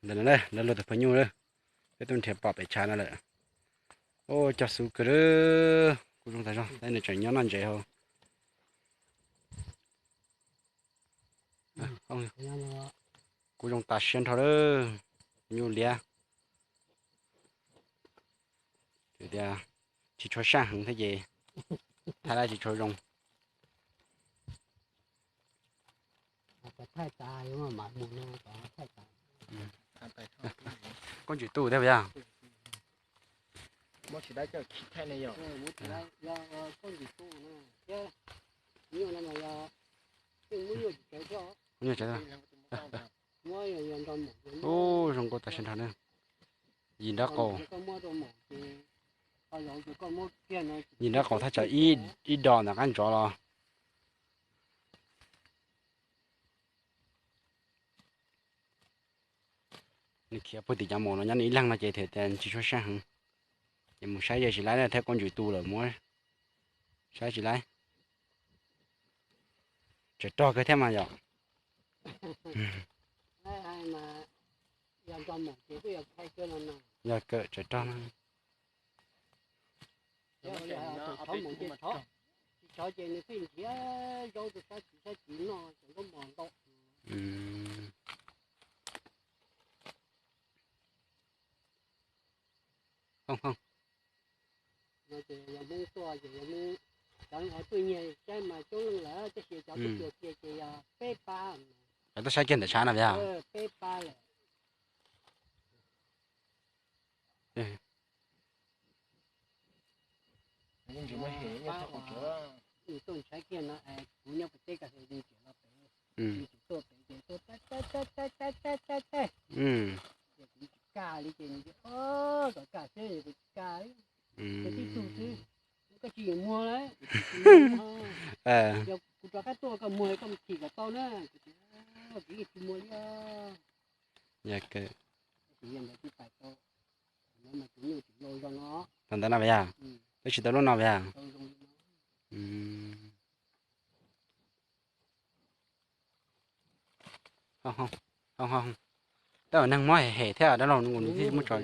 Ntawm no lawv luag tus phaw nyuj lawm, peb tuaj nrhiav pom pem tshav no lawm. Ua cog xub kawg, kuj zoo tas zog, tab nws tseem nyob noj ntses hauv. Kuj zoo tas siab nrho lawm, nyuj liab. Tias tsis tshua saj heev thiab ces thaij lawm tsis tshua zoo. Koj ntsis tu thiab puas yog? Ub, zoo nkauj tas siab nrho na. Yim nrab qaum, yim nrab qaum thaj tsam ib dos ntawm qab ntsov los. Nws khiav puag tim cov maum no nyob nws ib leeg no ces thiaj tsis tshua saj heev. Ces mus saib ze tsis laib thiab, koj ntsis tu lawm muab saib tsis laib. Tsawm rog kawg thiab mas yom. Yog kawm tsawm rog no. Cov tuaj saib kiag ntawm tshav no yog. Kuv rov qab tuaj koj muag koj mus thim kom tau na. Kuv tsis muag li. Tau ntawd no yog, twb tsis tau lub no yog. Tab ua neeg muab hem hem thiab dab laug nws thiaj muab tso.